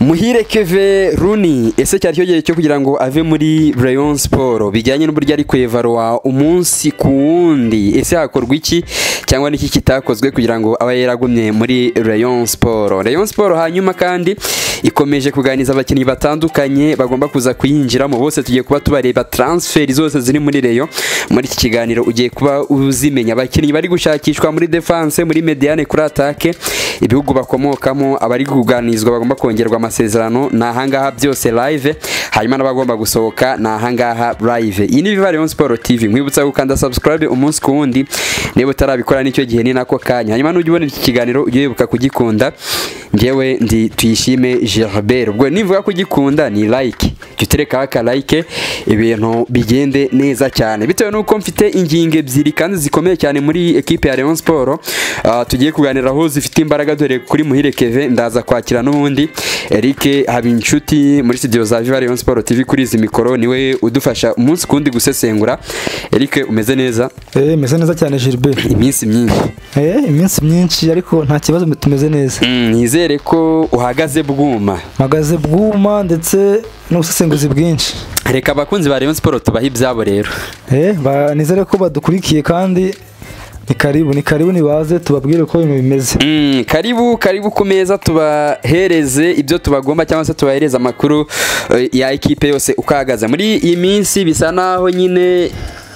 Muhire Kevin Rooney, ese cyari cyo gihe cyo kugira ngo ave muri Rayon Sport bijyanye n'uburyo ari kwevarwa umunsi ku wundi? Ese hakorwa iki cyangwa niki kitakozwe kugira ngo abe yaragumye muri Rayon Sport? Rayon Sport hanyuma kandi ikomeje kuganiza abakinnyi batandukanye bagomba kuza kuyinjiramo bose. Tugiye kuba tubareba transfer zose ziri muri Rayon. Muri iki kiganiro ugiye kuba uzimenya abakinnyi bari gushakishwa muri defense, muri mediane, kuri attaque, ibihugu bakomokamo, abari kuganizwa bagomba kongerwa amasezerano, ni ahangaha byose live. Hanyuma n'abagomba gusohoka ni ahangaha live. Iyi ni Viva Rayon Sport TV. Nkwibutsa gukanda subscribe umunsi ku wundi niba utarabikora, nicyo gihe, ni nako kanya. Hanyuma nujya ubona iki kiganiro ujye wibuka kugikunda. Njyewe ndi Tuyishime Gilbert. Ubwo nivuga kugikunda ni like, jya uterekaho aka like, ibintu bigende neza cyane. Bitewe n'uko mfite ingingo ebyiri kandi zikomeye cyane muri ekipe ya Rayon Sport tugiye kuganiraho, zifite imbaraga, dore kuri Muhire Kevin ndaza kwakira n'ubundi Eric Habinshuti muri studio za Viva Rayon Sport TV. Kuri izi mikoro niwe udufasha umunsi kundi gusesengura. Eric, umeze neza? Meze neza cyane, Gilbert. Iminsi myinshi. Iminsi myinshi, ariko nta kibazo, tumeze neza. Nizere ko uhagaze bwuma. Mpagaze bwuma ndetse n'ubusesenguzi bwinshi. Reka abakunzi ba Rayon Sport tubahe ibyabo rero. Nizere ko badukurikiye kandi ni karibu, ni karibu, nibaze tubabwire uko ibintu bimeze. Karibu karibu ku meza, tubahereze ibyo tubagomba cyangwa se tubahereze amakuru ya ekipe yose uko ahagaze muri iyi minsi. Bisa naho nyine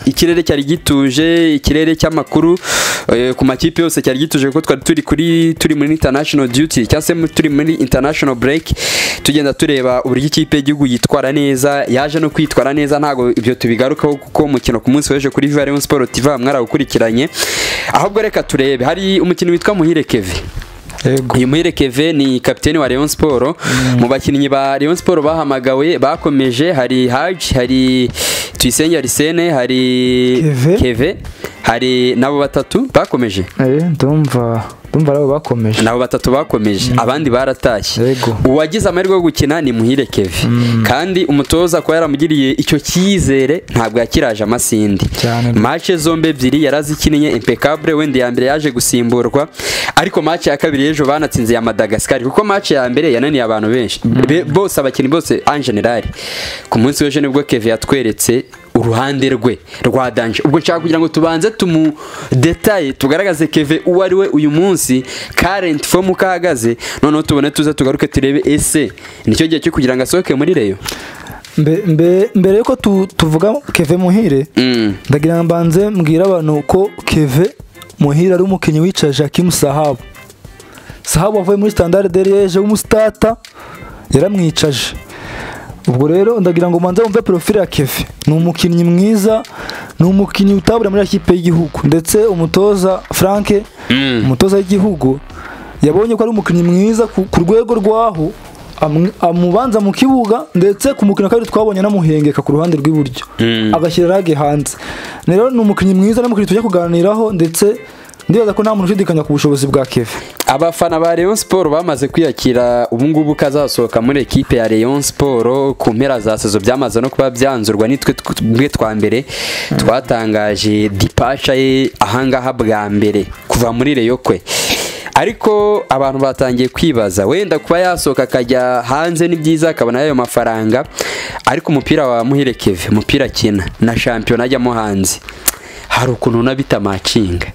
ikirere cyari gituje, ikirere cy'amakuru ku makipe yose cyari gituje, kuko twari turi muri international duty cyangwa se turi muri international break, tugenda tureba uburyo ikipe y'igihugu yitwara neza. Yaje no kwitwara neza, ntabwo ibyo tubigarukaho kuko umukino ku munsi w'ejo kuri Viva Rayon Sport TV mwarawukurikiranye. Ahubwo reka turebe, hari umukinnyi witwa Muhire Kevin. Uyu Muhire Kevin ni kapiteni wa Rayon Sport. Mu bakinnyi ba Rayon Sport bahamagawe bakomeje hari Haji, hari Tuyisenge Arsene, hari Keve. Keve, hari nabo batatu bakomeje. Ndumva nabo bakomeje. Nabo batatu bakomeje, abandi baratashye. Uwagize amahirwe yo gukina ni Muhire Kevin, kandi umutoza kuba yaramugiriye icyo cyizere ntabwo yakiraje amasindi. Match zombi ebyiri yarazikinnye impeccable. Wenda ya mbere yaje gusimburwa, ariko match ya kabiri ejo banatsinze ya Madagascar, kuko match ya mbere yananiye abantu benshi. Bose, abakinnyi bose en general. Ku munsi w'ejo nibwo Kevin yatweretse uruhande rwe rwa danger. Ubwo nshaka kugira ngo tubanze tumu détaille, tugaragaze Kevin uwo ari we uyu munsi, current form uko ahagaze, noneho tubone tuze tugaruke turebe ese nicyo gihe cyo kugira ngo asohoke muri Rayon. Mbere yuko tuvuga Keve Muhire, ndagira ngo mbanze mbwira abantu ko Keve Muhire ari umukinnyi wicaje Hakim Sahabu. Sahabu wavuye muri Standard de Liège w'umustarter, yaramwicaje. Ubwo rero ndagira ngo mbanze wumve profile ya Keve. Ni umukinnyi mwiza, ni umukinnyi utabura muri ekipe y'igihugu, ndetse umutoza Frank, umutoza w'igihugu, yabonye ko ari umukinnyi mwiza ku rwego rwaho amubanza mu kibuga, ndetse ku mukino wa kabiri twabonye anamuhengeka ku ruhande rw'iburyo, agashyira rage hanze. Rero ni umukinnyi mwiza, n'umukinnyi tujya kuganiraho, ndetse ndibaza ko nta muntu ushidikanya ku bushobozi bwa Keve. Abafana ba Rayon Sport bamaze kwiyakira ubu ngubu kazasohoka muri ekipe ya Rayon Sport ku mpera za saison. Byamaze no kuba byanzurwa, nitwe bwe twa mbere twatangaje departure ye ahangaha bwa mbere kuva muri Rayon kwe. Ariko abantu batangiye kwibaza, wenda kuba yasohoka akajya hanze ni byiza, akabona ayo mafaranga, ariko umupira wa Muhire Kevin, umupira akina na shampiyona ajyamo hanze, hari ukuntu unabitamacinga.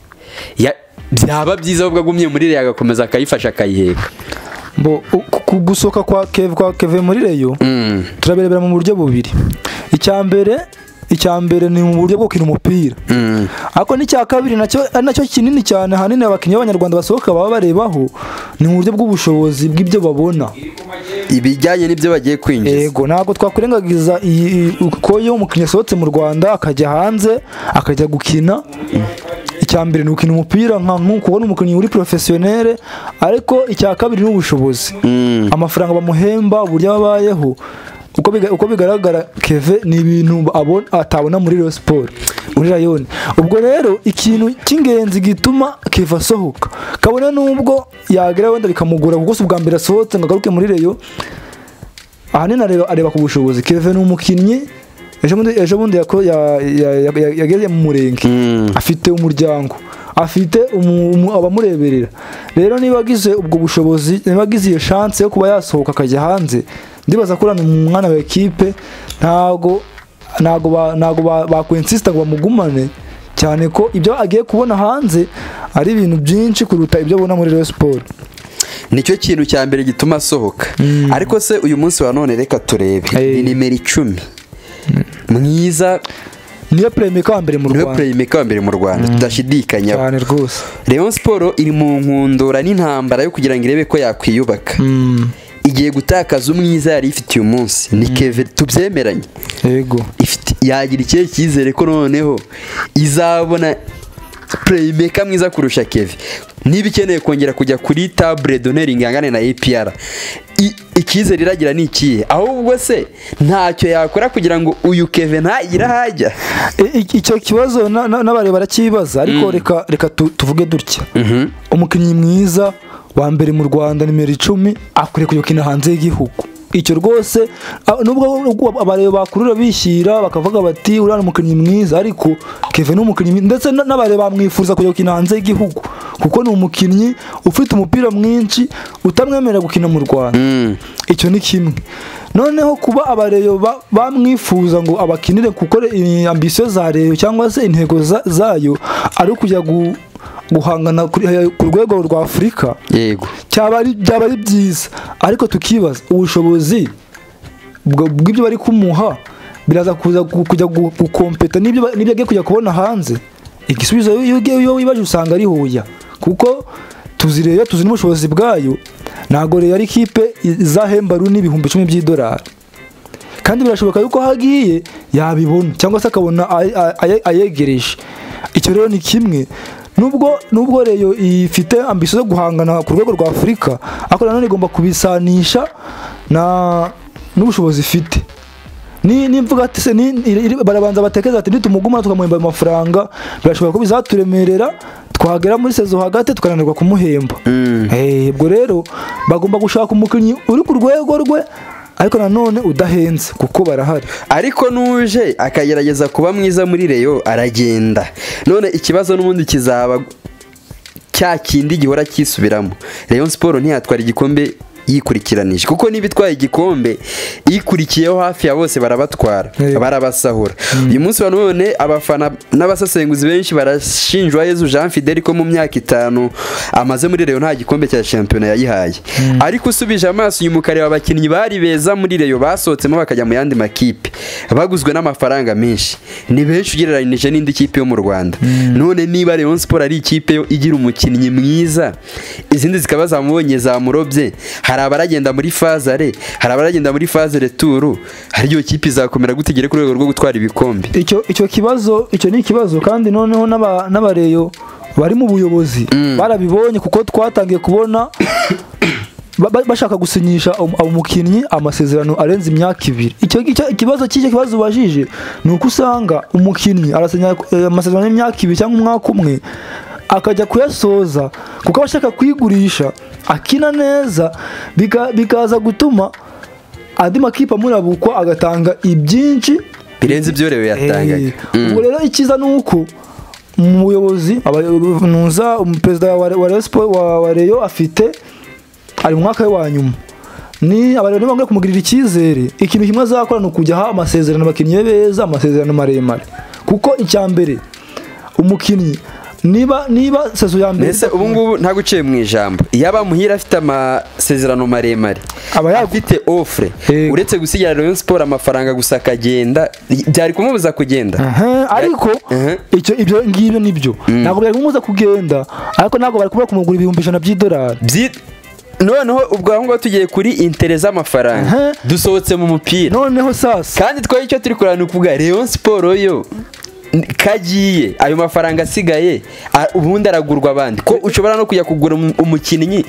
Byaba byiza ahubwo agumye muri Rayon, agakomeza akayifasha, akayiheka. Bo gusohoka kwa Keve muri Rayon, turabirebera mu buryo bubiri. Icya mbere ni mu buryo bwo gukina umupira, ariko n'icya kabiri nacyo ari nacyo kinini cyane, ahanini abakinnyi b'abanyarwanda basohoka baba barebaho, ni mu buryo bw'ubushobozi bw'ibyo babona, ibijyanye n'ibyo bagiye kwinjiza. Yego, ntabwo twakwirengagiza ko iyo umukinnyi asohotse mu Rwanda akajya hanze akajya gukina, icya mbere ni ukina umupira nka nk'uko ubona umukinnyi uri professionnel, ariko icya kabiri ni ubushobozi, amafaranga bamuhemba, uburyo abayeho. Uko bigaragara Keve ni ibintu atabona muri Rayon Sport, muri Rayon. Ubwo rero ikintu cy'ingenzi gituma Keve asohoka, kabone nubwo yagera wenda bikamugora, kuko si ubwa mbere asohotse ngo agaruke muri Rayon, ahanini areba ku bushobozi. Keve ni umukinnyi ejo bundi yageze mu murenge, afite umuryango. Afite abamureberera. Rero niba agize ubwo bushobozi, niba agize iyo chance yo kuba yasohoka akajya hanze, ndibaza ko uriya umwana wa ekipe ntago bakwinsista ngo bamugumane, cyane ko ibyo agiye kubona hanze ari ibintu byinshi kuruta ibyo abona muri Rayon Sport. Nicyo kintu cya mbere gituma asohoka. Ariko se uyu munsi wa none reka turebe ni nimero 10 mwiza, niyo playmaker wa mbere mu Rwanda, niyo playmaker wa mbere mu Rwanda tudashidikanya cyane rwose. Rayon Sport iri mu nkundura n'intambara yo kugira ngo irebe ko yakwiyubaka. Igiye gutakaza umwiza yari ifite uyu munsi ni Kevin, tubyemeranye. Yego, ifite yagira ikihe cyizere ko noneho izabona playmaker mwiza kurusha Kevin? Niba ikeneye kongera kujya kuri table d'honneur ingangane na APR, icyizere iragira ni ikihe? Ahubwo se ntacyo yakora kugira ngo uyu Kevin ntagira hajya? Icyo kibazo n'abari barakibaza, ariko reka tuvuge dutya. Umukinnyi mwiza wa mbere mu Rwanda nimero 10 akwiye kujya gukina hanze y'igihugu. Icyo rwose nubwo abareba bakurura bishyira bakavuga bati uriya ni umukinnyi mwiza, ariko Kevin ni umukinnyi, ndetse n'abareba bamwifuza kujya gukina hanze y'igihugu kuko ni umukinnyi ufite umupira mwinshi utamwemerera gukina mu Rwanda. Icyo ni kimwe. Noneho kuba abareyo bamwifuza ngo abakinire kuko ambition za Rayon cyangwa se intego zayo ari kujya guhangana ku rwego rwa Afurika, yego cyaba ari byiza, ariko tukibaza ubushobozi bw'ibyo bari kumuha biraza kuza kujya gukompeta n'ibyo agiye kujya kubona hanze. Igisubizo iyo wibaje usanga ari hoya, kuko tuzi Rayon, tuzi n'ubushobozi bwayo. Ntago Rayon ari ikipe izahemba Rooney $10,000 by'idolari, kandi birashoboka yuko hagiye yabibona cyangwa se akabona ayegereje. Icyo rero ni kimwe. Nubwo Rayon ifite ambition zo guhangana ku rwego rwa Afurika, ariko nanone igomba kubisanisha na n'ubushobozi ifite. Nimvuga ati se barabanza batekereza ati nitumuguma tukamuhemba amafaranga, birashoboka ko bizaturemerera twagera muri sezo hagati tukananirwa kumuhemba. Ubwo rero bagomba gushaka umukinnyi uri ku rwego rwe, ariko nanone udahenze kuko barahari. Ariko nuje akagerageza kuba mwiza muri Rayon aragenda. None ikibazo n'ubundi kizaba cya kindi gihora kisubiramo. Rayon Sport ntiyatwara igikombe yikurikiranije, kuko niba itwaye igikombe ikurikiyeho hafi ya bose barabatwara, barabasahura. Uyu munsi wa none abafana n'abasesenguzi benshi barashinjwa Yezu Jean Fidel ko mu myaka 5 amaze muri Rayon nta gikombe cya shampiyona yayihaye. Ariko usubije amaso uyu mukareba abakinnyi bari beza muri Rayon basohotsemo bakajya mu yandi makipe baguzwe n'amafaranga menshi, ni benshi ugereranyije n'indi kipe yo mu Rwanda. None niba Rayon Sport ari ikipe yo igira umukinnyi mwiza, izindi zikaba zamubonye zamurobye, hari abaragenda muri fazare, hari abaragenda muri phase retour, hari iyo kipe izakomera gutegere ku rwego rwo gutwara ibikombe. Icyo kibazo, icyo ni ikibazo, kandi noneho n'abareyo bari mu buyobozi barabibonye, kuko twatangiye kubona bashaka gusinyisha umukinnyi amasezerano arenze imyaka 2. Icyo kibazo cy'icyo kibazo ubajije ni uko usanga umukinnyi arasinya amasezerano y'imyaka 2 cyangwa umwaka umwe akajya kuyasoza kuko abashaka kwigurisha akina neza, bikaza gutuma andi makipe amurabukwa agatanga ibyinshi birenze ibyo Rayon yatangaga. Ubwo rero ikiza nuko umuyobozi nuza umuperezida wa Rayon Sport wa Rayon afite ari mu mwaka wa nyuma, ni abarero bamwe kumugirira icyizere. Ikintu kimwe azakora ni ukujya aha amasezerano abakinnyi beza, amasezerano maremare, kuko icya mbere umukinnyi niba sezo ya mbere mbese ubu ngubu ntaguciye mu ijambo, yaba Muhire afite amasezerano maremare, aba afite offre, uretse gusigira Rayon Sport amafaranga gusa akagenda, byari kumubuza kugenda. Ariko icyo ibyo ngibyo nibyo ntabwo byari kumubuza kugenda, ariko ntabwo bari kubura kumugura $100,000 by'idolari. Noneho ubwo aho ngaho tugiye kuri intere z'amafaranga, dusohotse mu mupira noneho sasa, kandi twaye icyo turi kurana kuvuga Rayon Sport yo kagiye ayo mafaranga asigaye ubundi aragurwa abandi, ko ushobora no kujya kugura umukinnyi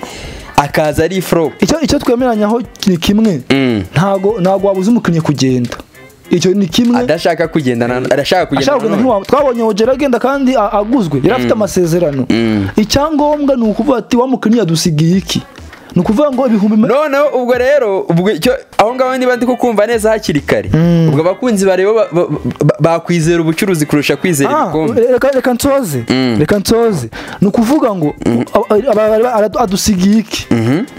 akaza ari flop. Icyo twemeranyaho ni kimwe, ntago wabuza umukinnyi kugenda. Icyo ni kimwe, adashaka kugenda arashaka kugenda. Twabonye Ojera agenda kandi aguzwe, yari afite amasezerano. Icyangombwa ni ukuvuga ati wa mukinnyi yadusigiye iki, Ni ukuvuga ngo ibihumbi Noneho ubwo rero ubwo icyo aho ngaho niba ndi kukumva neza hakiri kare, ubwo abakunzi bareba bakwizera ubucuruzi kurusha kwizera ibikombe. Reka nsoze, reka nsoze. Ni ukuvuga ngo adusigiye iki?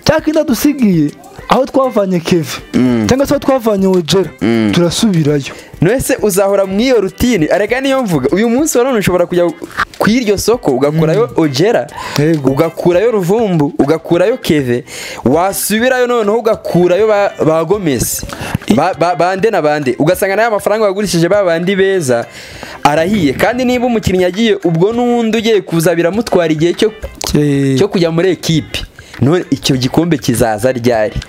Cya kindi adusigiye, aho twavanye Keve cyangwa se aho twavanye Ojera, turasubirayo. Nese uzahora mu iyo routine? Arega niyo mvuga, uyu munsi wa none ushobora kujya ku iryo soko ugakurayo Ojera, ugakurayo Ruvumbu, ugakurayo Keve, wasubirayo noneho ugakurayo ba Gomez, bande na bande, ugasanga nayo amafaranga wagurishije ba bandi beza arahiye. Kandi niba umukinnyi yagiye, ubwo n'undi ugiye kuza biramutwara igihe cyo kujya muri ekipe. None icyo gikombe kizaza ryari?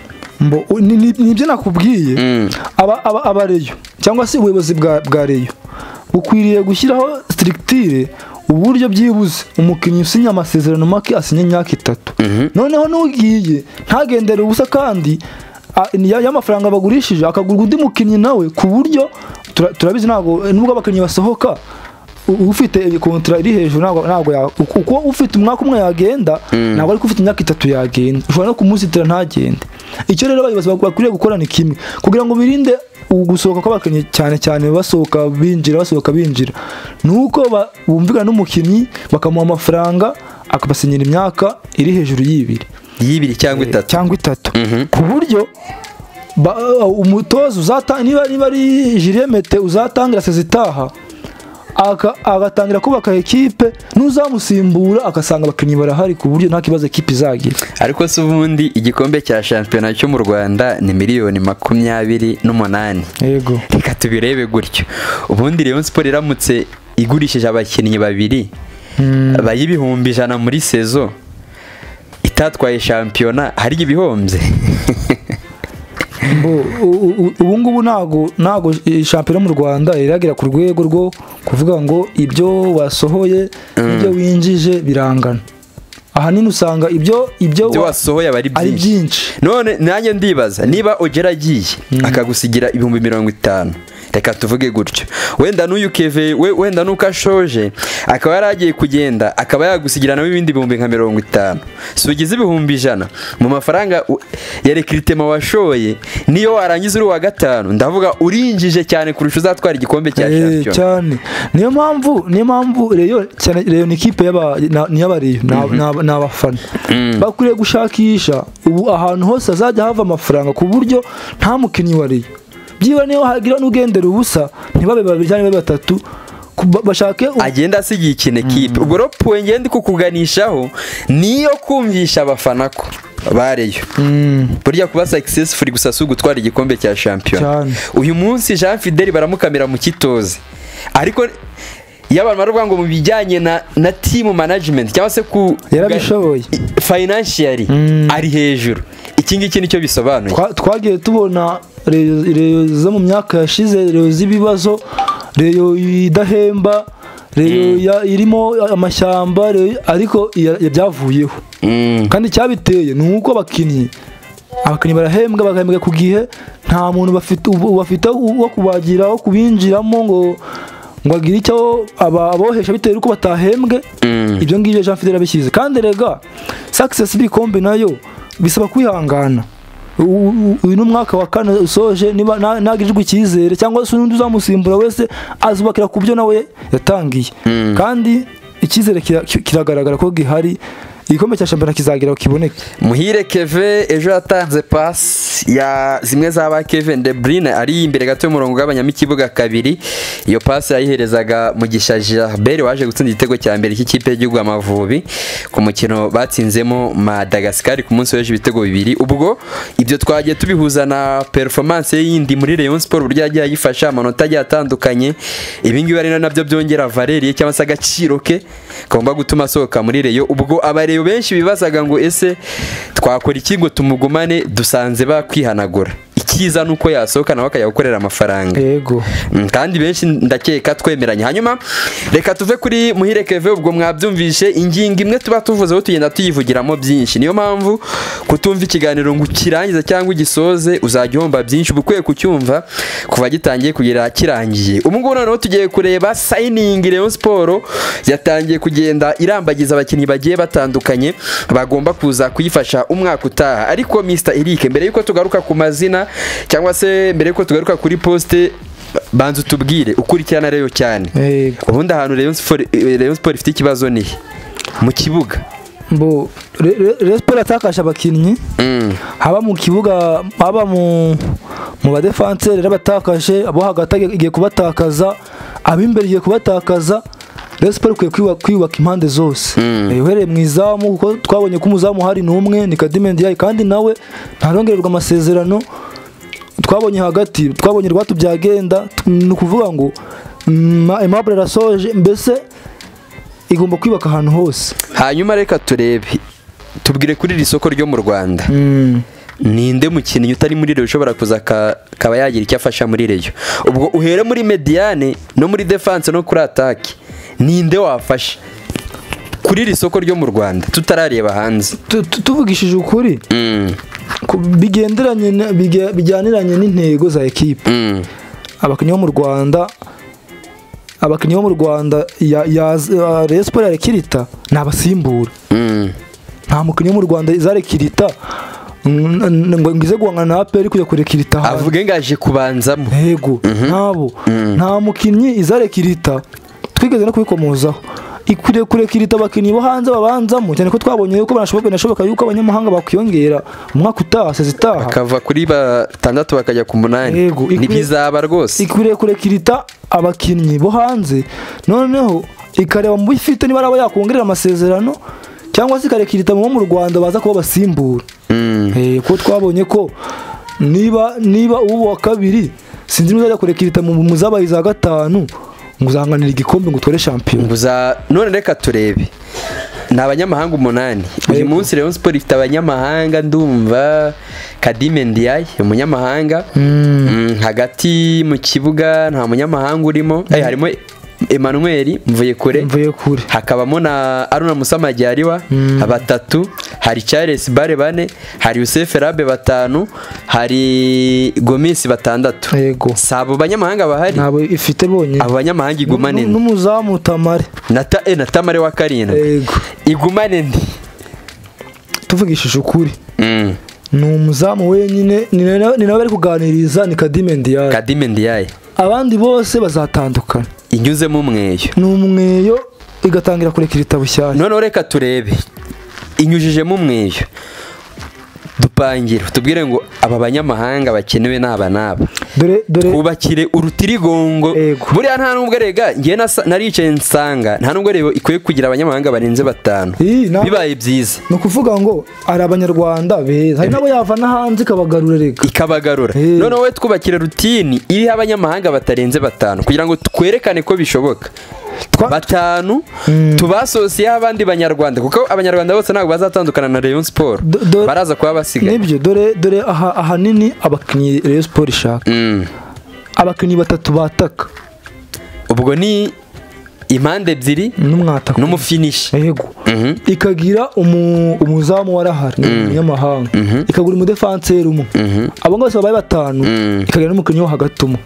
Nibyo nakubwiye, aba Rayon cyangwa se ubuyobozi bwa Rayon bukwiriye gushyiraho structure, uburyo byibuze umukinnyi usinya amasezerano make asinya imyaka 3, noneho n'ugiye ntagendere ubusa, kandi y'amafaranga bagurishije akagurwa undi mukinnyi nawe, ku buryo turabizi ntabwo nubwo abakinnyi basohoka, ufite kontra iri hejuru ntabwo uko ufite umwaka umwe yagenda, ntabwo ariko ufite imyaka 3 yagenda, ushobora no kumusitira ntagende. Icyo rero abayobozi bakwiriye gukora ni kimwe, kugira ngo birinde gusohoka kw'abakinnyi, cyane cyane basohoka binjira, basohoka binjira, nuko bumvikana n'umukinnyi bakamuha amafaranga akabasinyira imyaka iri hejuru y'ibiri cyangwa 3 cyangwa 3, ku buryo umutoza uzatanga, niba ari Julien Mete uzatangira sezitaha, agatangira kubaka ekipe, n'uzamusimbura agasanga abakinnyi barahari, ku buryo nta kibazo ekipe izagira. Ariko se ubundi igikombe cya shampiyona cyo mu Rwanda ni miliyoni 28. Yego, reka tubirebe gutyo. Ubundi Rayon Sport iramutse igurishije abakinnyi babiri bay'ibihumbi 100 muri sezo itatwaye shampiyona, hari ibihombye. Ubu ngubu ntago shampiyona mu Rwanda iragera ku rwego rwo kuvuga ngo ibyo wasohoye n'ibyo winjije birangana. Ahanini usanga ibyo wasohoye aba ari byinshi. None nanjye ndibaza, niba Ojera agiye akagusigira ibihumbi 50, reka tuvuge gutyo, wenda n'uyu Keve wenda nuko ashoje akaba yaragiye kugenda akaba yagusigira nawe ibindi bihumbi nka 50, si ugize ibihumbi 100 mu mafaranga ya recruitment washoye, niyo warangiza uri wa 5, ndavuga urinjije cyane kurusha uzatwara igikombe cya shampiyona cyane. Niyo mpamvu Rayon cyane, Rayon ikipe y'aba Rayon n'abafana bakwiriye gushakisha ubu ahantu hose azajya hava amafaranga, ku buryo nta mukinnyi wa Rayon byiba niyo hagira n'ugendera ubusa, ntibabe babiri cyangwa batatu, bashake agenda asigiye ikintu ekipe. Ubwo rero point ngende kukuganishaho niyo kumvisha abafana ko ba Rayon burya kuba successful gusa si ugutwara igikombe cya shampiyona. Uyu munsi Jean Fidel baramukamira mu kitoze, ariko iyo abantu baravuga ngo mu bijyanye na team management cyangwa se ku yarabishoboye financially ari hejuru. Iki ngiki nicyo bisobanuye. Twagiye tubona Rayon zo mu myaka yashize, Rayon z'ibibazo, Rayon idahemba, Rayon irimo amashyamba, ariko byavuyeho. Kandi cyabiteye ni uko abakinnyi barahembwa, bagahembwa ku gihe, nta muntu bafite wo kubagira, wo kubinjiramo ngo agire icyo abohesha bitewe n'uko batahembwe. Ibyo ngibyo Jean Fidel abishyize. Kandi rega success bikombe nayo bisaba kwihangana. Uyu ni umwaka wa 4 usoje, niba nagijwe icyizere cyangwa se undi uzamusimbura wese azubakira ku byo nawe yatangiye. Kandi icyizere kiragaragara ko gihari, igikombe cya shampiyona kizagira kiboneke. Muhire Keve ejo yatanze pass ya zimwe zaba Kevin De Bruyne ari imbere gato y'umurongo ugabanyamo ikibuga kabiri. Iyo pass yayiherezaga Mugisha Gilbert waje gutsinda igitego cya mbere cy'ikipe y'igihugu Amavubi ku mukino batsinzemo Madagascar ku munsi w'ejo ibitego 2. Ubwo ibyo twagiye tubihuza na performance yindi muri Rayon Sport, uburyo yagiye ayifasha amanota agiye atandukanye. Ibi ngibi ari nabyo byongera Valerie cyangwa se agaciro ke kagomba gutuma asohoka muri Rayon. Ubwo abare benshi bibazaga ngo ese twakora iki ngo tumugumane, dusanze bakwihanagura. Icyiza nuko yasohoka nawe akajya gukorera amafaranga. Yego. Kandi benshi ndakeka twemeranya. Hanyuma reka tuve kuri Muhire Keve, ubwo mwabyumvishe ingingo imwe tuba tuvuzeho tugenda tuyivugiramo byinshi. Niyo mpamvu kutumva ikiganiro ngo ukirangize cyangwa ugisoze uzajya uhomba byinshi, uba ukwiye kucyumva kuva gitangiye kugera kirangiye. Ubu ngubu noneho tugiye kureba signing Rayon Sport yatangiye kugenda irambagiza abakinnyi bagiye batandukanye bagomba kuza kuyifasha umwaka utaha. Ariko Mr Eric, mbere yuko tugaruka ku mazina cyangwa se mbere yuko tugaruka kuri poste, banza utubwire ukurikirana Rayon cyane. Ubundi ahantu Rayon Sport ifite ikibazo ni mu kibuga. Mbo Rayon Sport atakasha abakinnyi haba mu kibuga, haba mu badefenseur rabatakashe, abo hagati igiye kubatakaza, abimbere igiye kubatakaza. Rayon Sport ikwiye kwiyubaka impande zose. Uhereye mu izamu, kuko twabonye ko umuzamu hari n'umwe ni Kadime Ndiaye, kandi nawe ntarongererwa amasezerano. Twabonye hagati, twabonye Rwatubyagenda, ni ukuvuga ngo Aimable rasoje, mbese igomba kwibaka ahantu hose. Hanyuma reka turebe, tubwire kuri iri soko ryo mu Rwanda. Ninde mukinnyi utari muri Rayon ushobora kuza akaba yagira icyo afasha muri Rayon? Ubwo uhere muri mediane no muri defense no kuri attack, ninde wafasha kuri iri soko ryo mu Rwanda tutarareba hanze? Tuvugishije ukuri, bigenderanye bijyaniranye n'intego za equipe. Abakinnyi bo mu Rwanda, abakinnyi bo mu Rwanda ya Rayon Sport yarekirita nabasimbura. Nta mukinnyi wo mu Rwanda izarekirita ngo ngize guhangana na APR kujya kurekirita avuge ngaje kubanzamo. Yego, ntabo nta mukinnyi izarekirita twigeze no kubikomozaho. Ikwiriye kurekirita abakinnyi bo hanze babanzamo, cyane ko twabonye yuko banashoboka yuko abanyamahanga bakwiyongera umwaka utaha, sezitaha bakava kuri 6 bakajya ku 8. Nibizaba rwose. Ikwiriye kurekirita abakinnyi bo hanze, noneho ikareba mu bifite niba araba yakongerera amasezerano cyangwa se ikarekirita mu Rwanda baza kuba basimbura. Ko twabonye ko niba ubu wa kabiri sinzi nuzajya kurekirita mu muzabayi za 5 nguzanganira igikombe ngo utware shampiyona. Nguza none reka turebe ni abanyamahanga 8. Uyu munsi Rayon Sport ifite abanyamahanga, ndumva Kadime Ndiaye umunyamahanga, hagati mu kibuga nta munyamahanga urimo, harimo Emmanuel Mvuyekure, hakabamo na Aruna Musa Majyariwa batatu, hari Charles Bare 4, hari Yusuf Rabe 5, hari Gomis 6. Yego. Sabo banyamahanga bahari. Nabo ifite bonye. Abo banyamahanga igumane n'umuzamu Tamare. Na Tamare wa 7. Yego. Igumane ndi. Tuvugishije ukuri. Ni umuzamu wenyine ni nawe bari kuganiriza ni Kadime Ndiaye. Kadime Ndiaye. Abandi bose bazatandukana. Inyuzemo umweyo. Ni umweyo igatangira kurekirita bushyashya. None reka turebe inyujijemo umweyo dupangira tubwire ngo aba banyamahanga bakenewe n'aba n'aba, twubakire urutirigongo. Buriya nta nubwo rega ngiye naricaye nsanga nta nubwo rero ikwiye kugira abanyamahanga barenze 5. Bibaye byiza ni ukuvuga ngo ari abanyarwanda beza, hari nabo yavana hanze ikabagarura rega ikabagarura. None wowe twubakire rutini iriho abanyamahanga batarenze 5 kugira ngo twerekane ko bishoboka. 5 tubasosiye abandi banyarwanda, kuko abanyarwanda bose ntabwo bazatandukana na Rayon Sport, baraza kuba basigaye. Nibyo, dore ahanini abakinnyi Rayon Sport ishaka abakinnyi 3 bataka, ubwo ni impande 2 n'umwataka n'umufinish. Yego. Ikagira umuzamu warahari umunyamahanga, ikagura umudefenseur umwe, abo ngose babaye 5, ikagira n'umukinnyi wo hagati umwe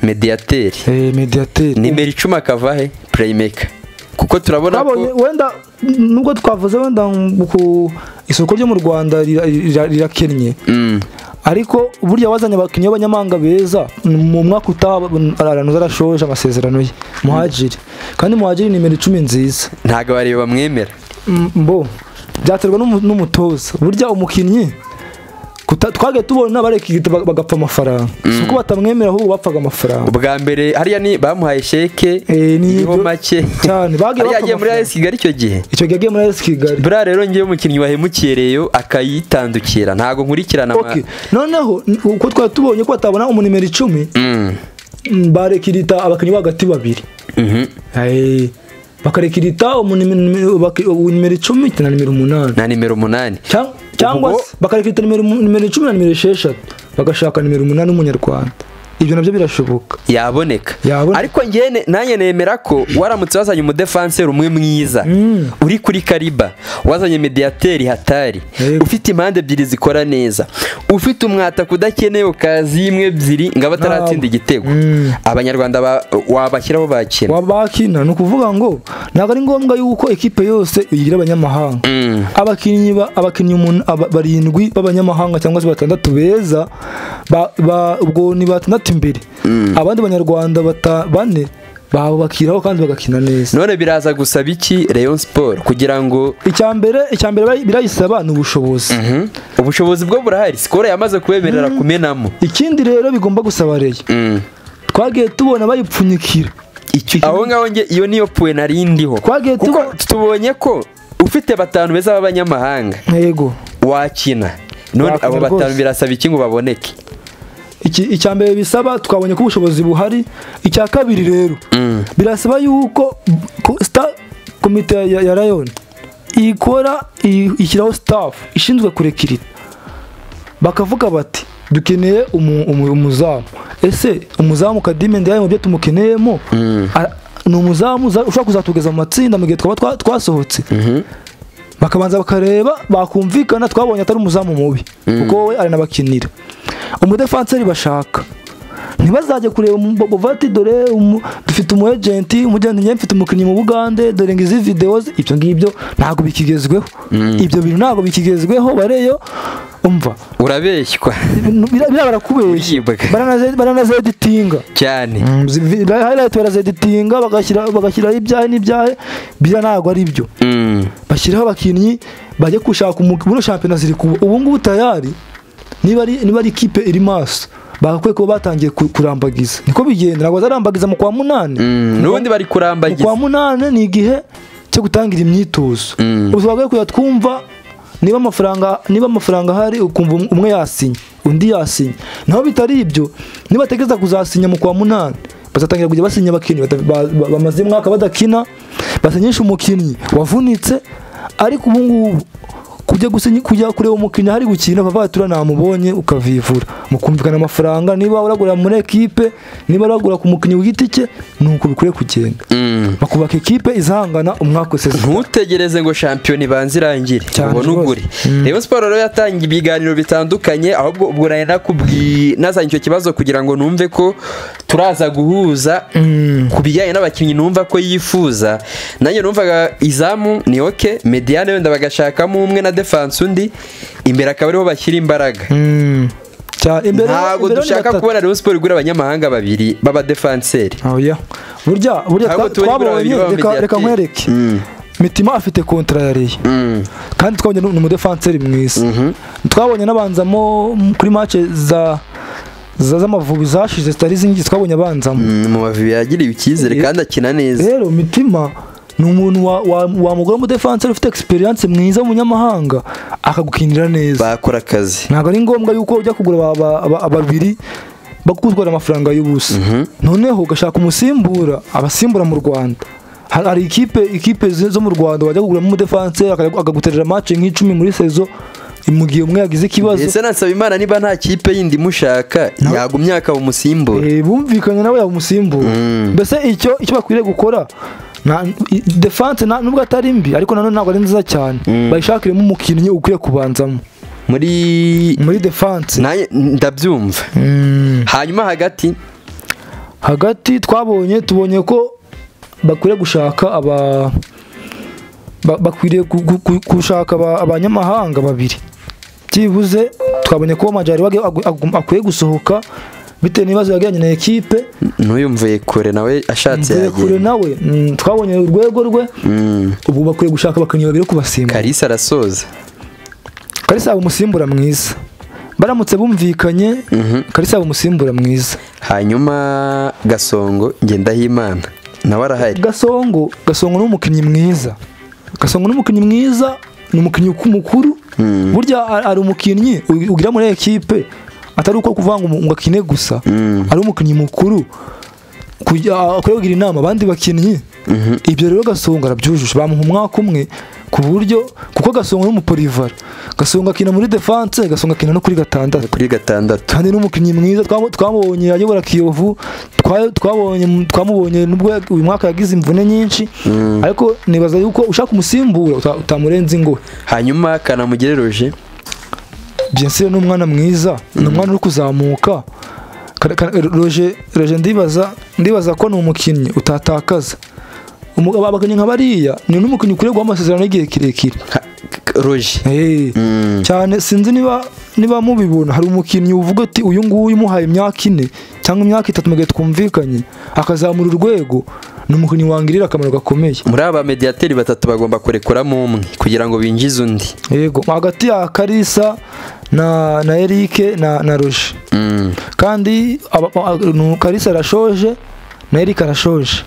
mediateur. Mediateur nimero 10 akava he? Playmaker. Kuko turabona ko wenda nubwo twavuze wenda ku isoko ryo mu Rwanda rirakennye, ariko burya wazanye abakinnyi b'abanyamahanga beza mu mwaka utaha aranuza arashoje amasezerano ye Muhajiri, kandi Muhajiri nimero 10 nziza ntago bareba bamwemera. Mbo byaterwa n'umutoza. Burya umukinnyi twagiye tubona barekita bagapfa amafaranga, si uko batamwemera ahubwo bapfaga amafaranga. Ubwa mbere hariya ni bamuhaye sheke iriho make cyane, bagiye muri AS Kigali icyo gihe. Icyo gihe yagiye muri AS Kigali. Buriya rero ngiye umukinnyi wahemukiye Rayon akayitandukira, ntago nkurikirana. Noneho uko twari tubonye ko batabona umunimero 10, barekirita abakinnyi bo hagati 2. Bakarekirita umunimero 10 na nimero 8. Na nimero 8. Cyangwa bakarekirita nimero 10 na nimero 6. Bagashaka nimero 8 w'umunyarwanda. Ibyo nabyo birashoboka. Yaboneka. Ariko njye nanjye nemera ko waramutse wazanye umudefanseri umwe mwiza uri kuri Kariba, wazanye mediateri hatari, ufite impande ebyiri zikora neza, ufite umwata kudakeneye ukazi imwe ebyiri ngo bataratsinda igitego, abanyarwanda wabashyiraho bakina. Wabakina ni ukuvuga ngo ntabwo ari ngombwa yuko ekipe yose igira abanyamahanga. Abakinnyi barindwi b'abanyamahanga cyangwa se batandatu beza, ubwo ni batandatu imbere, abandi banyarwanda bane babakiraho kandi bagakina neza. None biraza gusaba iki Rayon Sport kugira ngo icyambere birayisaba ni ubushobozi. Ubushobozi bwo burahari, Skol yamaze kubemerera kumenamo. Ikindi rero bigomba gusaba Rayon, twagiye tubona bayipfunyikira aho ngaho, nge iyo niyo puwe narindiho, kuko tubonye ko ufite batanu beza b'abanyamahanga yego wakina. None abo batanu birasaba iki ngo baboneke? Icya mbere bisaba twabonye ko ubushobozi buhari. Icya kabiri rero birasaba yuko komite ya Rayon ikora ishyiraho staff ishinzwe kurekirita, bakavuga bati dukeneye umuzamu. Ese umuzamu Kadime Ndiaye mu byo tumukeneyemo ni umuzamu ushobora kuzatugeza mu matsinda mu gihe twaba twasohotse? Bakabanza bakareba, bakumvikana. Twabonye atari umuzamu mubi kuko we aranabakinira. Umudefanseri bashaka ntibazajye kureba bati dore dufite umu agent, umugenti njye mfite umukinnyi mu Bugande, dore ngizi videos. Ibyo ngibyo ntabwo bikigezweho. Ibyo bintu ntabwo bikigezweho. Bareyo umva urabeshywa, barakubeshya, baranazeditinga cyane, highlight barazeditinga, bagashyiraho ibyahe n'ibyahe, bya ntabwo ari byo. Bashyiraho abakinnyi bajye gushaka muri shampiyona ziri kuba ubu ngubu tayari. Niba ari ikipe iri maso bagakwiye kuba batangiye kurambagiza. Niko bigenda, ntabwo bazarambagiza mu kwa munani. N'ubundi bari kurambagiza mu kwa munani, ni igihe cyo gutangira imyitozo. Ubu bagakwiye kujya twumva niba amafaranga ahari, ukumva umwe yasinye undi yasinye. Naho bitari ibyo, nibategereza kuzasinya mu kwa munani, bazatangira kujya basinya abakinnyi bamaze umwaka badakina, basinyisha umukinnyi wavunitse. Ariko ubu ngubu kujya gusinya, kujya kureba umukinnyi hari gukina bava tura namubonye ukavivura, mukumvikana amafaranga, niba uragura muri ekipe, niba uragura ku mukinnyi w'igiti cye, nuko bikwiye kugenda. Bakubaka ekipe izahangana umwaka wose. Ntutegereze ngo shampiyona ibanze irangire ubone ugure. Rayon Sport rero yatangiye ibiganiro bitandukanye, ahubwo ubwo nari nakubwiye nazanye icyo kibazo kugira ngo numve ko turaza guhuza ku bijyanye n'abakinnyi numva ko yifuza. Nanjye numvaga izamu ni okay, mediane wenda bagashakamo umwe na defense undi, imbere akaba ariho bashyira imbaraga. Ntabwo dushaka kubona Rayon Sport igura abanyamahanga babiri baba defenseri. Oya, burya twabonye, reka nkwereke. Mitima afite kontra ya Rayon, kandi twabonye ni umudefanseri mwiza. Twabonye n'abanzamo kuri match za z'Amavubi zashize zitari zingi, twabonye abanzamo mu Mavubi yagiriye icyizere kandi akina neza. Rero Mitima ni umuntu wamugura umudefanseri ufite experience mwiza w'umunyamahanga akagukinira neza, bakora akazi. Ntabwo ari ngombwa yuko ujya kugura babiri bakutwara amafaranga y'ubusa. Noneho ugashaka umusimbura, abasimbura mu Rwanda hari ikipe zo mu Rwanda wajya kuguramo umudefanseri akaguterera match nk'icumi muri saison mu gihe umwe yagize ikibazo. Ese nasaba Imana niba nta kipe yindi mushaka yagumye akaba umusimbura. Bumvikanye nawe yaba umusimbura. Mbese icyo bakwiriye gukora, defense nubwo atari mbi ariko nanone ntabwo ari nziza cyane, bayishakiremo umukinnyi ukwiye kubanzamo muri defense. Ndabyumva. Hanyuma hagati twabonye tubonye ko bakwiriye gushaka bakwiriye gushaka abanyamahanga babiri byibuze. Twabonye ko Majari akwiye gusohoka bitewe n'ibibazo yagiranye na ekipe. N'uyumvuye kure nawe ashatse yagenda kure nawe, twabonye urwego rwe. Ubu bakwiye gushaka abakinnyi babiri kubasimbura. Kalisa arasoza. Kalisa aba umusimbura mwiza, baramutse bumvikanye. Kalisa aba umusimbura mwiza. Hanyuma Gasongo Ngendahimana nawe arahari. Gasongo ni umukinnyi mwiza. Gasongo ni umukinnyi mwiza, ni umukinnyi mukuru. Burya ari umukinnyi ugira muri ekipe atari uko kuvanga ngo akine gusa, ari umukinnyi mukuru kujya kugira inama abandi bakinnyi. Ibyo rero Gasongo arabyujuje, bamuha umwaka umwe ku buryo, kuko Gasongo ni umupolivar, Gasongo akina muri defense, Gasongo akina no kuri gatandatu, kandi ni umukinnyi mwiza twamubonye ayobora Kiyovu, twamubonye nubwo uyu mwaka yagize imvune nyinshi, ariko nibaza yuko ushaka umusimbura utamurenza ingohe. Hanyuma Kanamugire Roger bien sûr ni umwana mwiza, ni umwana uri kuzamuka. Roger ndibaza ko ni umukinnyi utatakaza. Abakinnyi nka bariya ni n'umukinnyi ukwiye guha amasezerano y'igihe kirekire. Roger cyane, sinzi niba mubibona, hari umukinnyi uvuga ati uyu nguyu umuhaye imyaka 4 cyangwa imyaka 3 mu gihe twumvikanye akazamura urwego, ni umukinnyi wangirira akamaro gakomeye. Muri aba mediateri batatu bagomba kurekuramo umwe kugira ngo binjize undi. Yego, hagati ya Kalisa na Eric na Roger. Kandi Kalisa arashoje na Eric arashoje.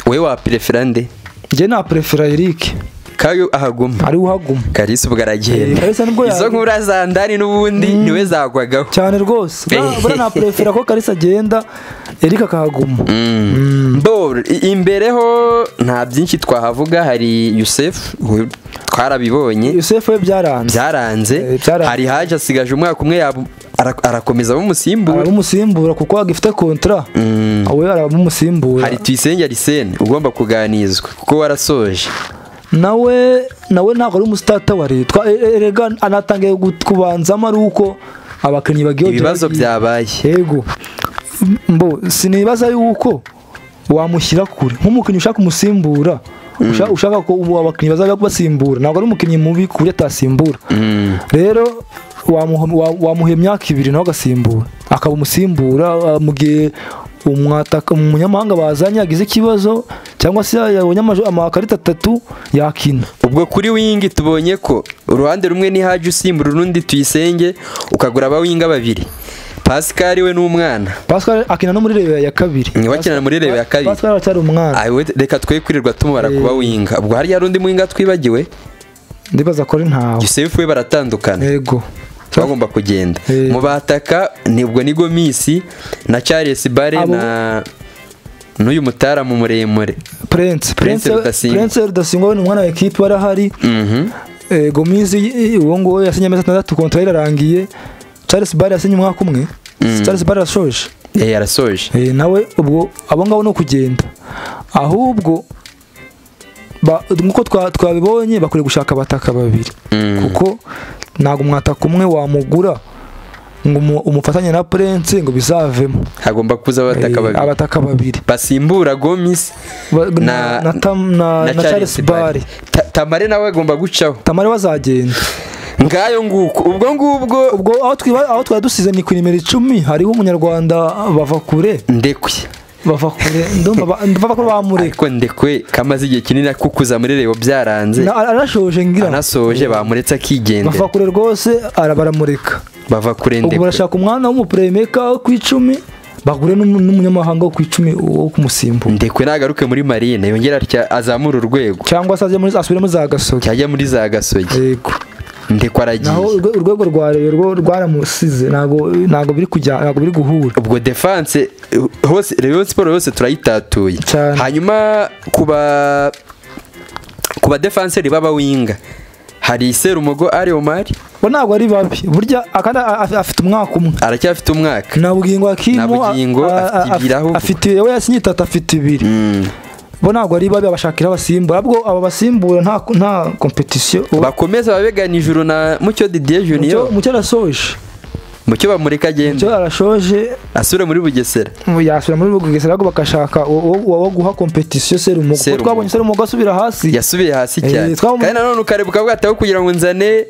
Wewe wa prefera nde? Nje na prefera Eric. Kayo ahaguma. Ari uhaguma. Kalisa ubwo aragenda. Izo nkura za ndani n'ubundi niwe zagwagaho. Cyane rwose. Bora na prefera ko Kalisa agenda, Eric akahaguma. Bo imbere ho nta byinshi twahavuga, hari Yusef twarabibonye. Yusef we byaranze. Byaranze. Hari Haje asigaje umwaka umwe arakomeza bumusimbura. Aramusimbura kuko agifite contrat. Awe aramusimbura. Hari Tuyisenge Arsene ugomba kuganizwa kuko warasoje. Nawe ntabwo ari umusitata wa leta, erega anatangiye kubanzamo ari uko abakinnyi bagiye ibibazo byabaye. Yego, mbo sinibaza yuko wamushyira kure nk'umukinnyi ushaka umusimbura, ushaka ko abakinnyi bazaga kubasimbura, ntabwo ari umukinnyi mubi ku buryo atasimbura. Rero wamuha imyaka 2 nawe agasimbura, akaba umusimbura mu gihe umwataka umunyamahanga bazanye yagize ikibazo cyangwa se yabonye amakarita 3 yakina. Ubwo kuri wingi tubonye ko uruhande rumwe ni Haji usimbura urundi Tuyisenge, ukagura abawinga babiri. Pascal we n'umwana. Pascal akina no muri Reyo ya kabiri. Ni wakina muri Reyo ya kabiri. Pascal aracyari umwana. Ayi reka twe kwirirwa tumubara kuba winga. Ubwo hari yarundi mwinga twibagiwe? Ndibaza ko ari ntawe. Yusef we baratandukana. Yego. Bagomba kugenda. Mu bataka nibwo ni Gomisi na Charles Bare na n'uyu mutara mu muremure Prince Rudasingwa ni umwana wa equipe barahari. Gomisi uwo ngo yasinye amezi 6 contrat irarangiye. Charles Bare yasinye umwaka umwe. Charles Bare arashoje. Yarasoje. Nawe ubwo abo ngabo no kugenda. Ahubwo nkuko twabibonye bakwiye gushaka abataka babiri. Kuko ntago umwataka umwe wamugura ngo umufatanye na Prince ngo bizavemo. Hagomba kuza abataka babiri. Abataka babiri basimbura Gomis na Charles Bare. Tamare nawe agomba gucaho. Tamare wazagenda. Ngayo nguko ubwo ngubwo ubwo aho twari dusize ni ku nimero 10 hariho umunyarwanda bava kure. Ndekwe. Bava kure ndumva ko bamureka. Ariko Ndekwe kamaze igihe kinini akukuza muri Reyo byaranze. Arashoje ngira. Anasoje bamuretse akigendera. Bava kure rwose arabaramureka. Bava kure Ndekwe. Ubwo barashaka umwana w'umupremeka ku 10 bagure n'umunyamahanga wo ku 10 wo kumusimbura. Ndekwe nagaruke muri Marine yongera azamura urwego. Cyangwa se aje muri asubire muri za Gasogi. Cyajya muri za Gasogi. Yego. Ndekwe aragiye. Naho urwego rwa Reyo rwo rwaramusize ntago biri kujya, ntago biri guhura. Ubwo defense hose Rayon Sport yose turayitatuye. Hanyuma kuba defenseur baba winga hari Serumogo ari Omar. Bo ntago ari babi. Burya akanda afite umwaka umwe. Aracyafite umwaka. Na Bugingo akimo. Na Bugingo afite ibiri aho. Afite we yasinye 3 afite 2. Bo ntago ari babi abashakira abasimbura. Abwo aba basimbura nta competition. Bakomeza babegana ijuru na Mucyo Didier Junior. Mucyo arasoje. Mucyo bamureka agenda. Mucyo arashoje. Asubira muri Bugesera. Yasubira muri Bugesera ahubwo bakashaka uwo guha competition Serumogo. Twabonye Serumogo asubira hasi. Yasubiye hasi cyane. Kandi nanone ukarebuka bwataho kugira ngo nzane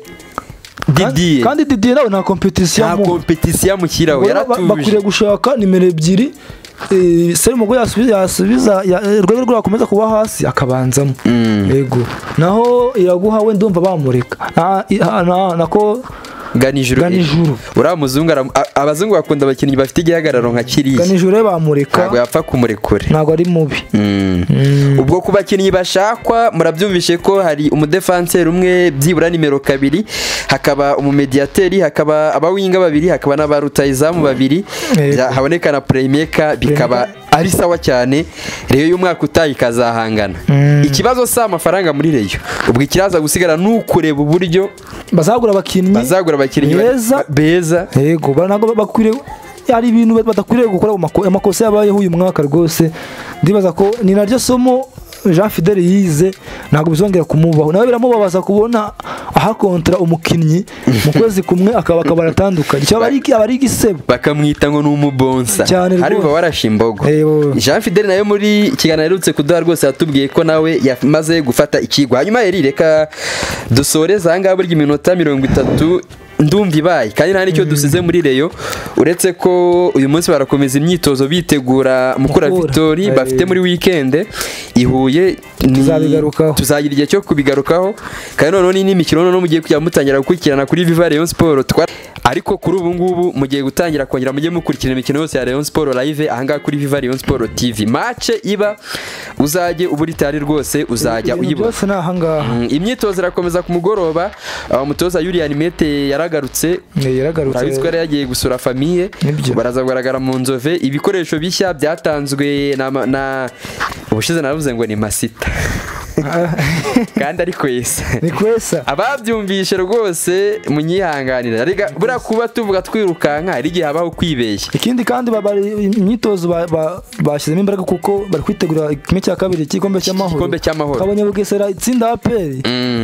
Didier. Kandi Didier nawe nta competition. Nta competition mushyiraho yaratuje. Bakwiriye gushaka nimero 2. Serumogo yasubiza urwego rwakomeza kuba hasi akabanzamo. Yego. Naho Iraguha we ndumva bamureka. Nako Ganijuru. Uriya muzungu abazungu bakunda abakinnyi bafite igihagararo nka kiriya. Ganijuru bamureka. Ntabwo yapfa kumurekura. Ntabwo ari mubi. Ubwo ku bakinnyi bashakwa murabyumvishe ko hari umudefanseri umwe byibura nimero 2, hakaba umumediateri, hakaba abawinga babiri, hakaba n'abarutayizamu babiri, haboneka na playmaker, bikaba ari sawa cyane, Rayon y'umwaka utaha ikazahangana. Ikibazo si amafaranga muri Rayon, ubwo ikiraza gusigara ni ukureba uburyo bazagura abakinnyi beza. Yego, ntabwo bakwiriye, hari ibintu badakwiriye gukora, amakosa yabayeho uyu mwaka rwose. Ndibaza ko ni naryo somo Jean Fidele yize, ntabwo bizongera kumubaho. Nawe biramubabaza kubona aha kontra umukinnyi mu kwezi kumwe akaba baratandukanye, cyo abari igisebo bakamwita ngo ni umubonsa, hari uba warashe imbogo. Jean Fidele nayo muri ikiganiro aherutse kuduha rwose yatubwiye ko nawe yamaze gufata ikigwa. Hanyuma yari reka dusoreze aha ngaha, burya iminota 30 ndumva ibaye, kandi nta nicyo dusize muri Rayon, uretse ko uyu munsi barakomeza imyitozo bitegura Mukura Victory bafite muri weekend i Huye. Tuzagira igihe cyo kubigarukaho, kandi noneho n'imikino noneho mugiye kujya mutangira gukurikirana kuri Viva Rayon Sport. Ariko kuri ubu ngubu mugiye gutangira kongera mujye mukurikirana imikino yose ya Rayon Sport live aha ngaha kuri Viva Rayon Sport TV. Match iba uzajye uburi tari rwose uzajya uyibona. Imyitozo irakomeza ku mugoroba. Umutoza Julian Mete yaragarutse, urabizi ko yari yagiye gusura famiye, baraza kugaragara mu Nzove. Ibikoresho bishya byatanzwe na ubushize naravuze ngo ni Masita kandi ari kwesa, ni kwesa. Ababyumvishe rwose munyihanganira, ariko buriya kuba tuvuga twirukanka hari igihe habaho kwibeshya. Ikindi kandi imyitozo bashyizemo imbaraga kuko bari kwitegura kimwe cya kabiri cy'igikombe cy'amahoro. Abanyabugesera itsinda APR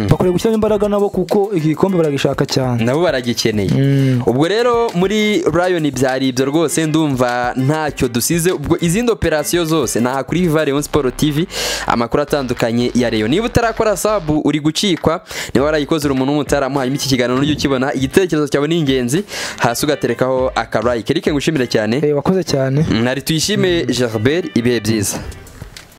bakwiriye gushyiramo imbaraga nabo kuko igikombe baragishaka cyane, nabo baragikeneye. Ubwo rero muri Rayon byari ibyo rwose, ndumva ntacyo dusize. Ubwo izindi operasiyo zose naha kuri Viva Rayon Sport TV, amakuru atandukanye ya Rayon. Niba utarakora sabu uri gucikwa, niba warayikoze uri umuntu w'umutaramu, hanyuma iki kiganiro n'ujye ukibona, igitekerezo cyawe ni ingenzi, hasi ugaterekaho aka like. Eric ngushimire cyane. Wakoze cyane. Nari Tuyishime Gerbert, ibihe byiza.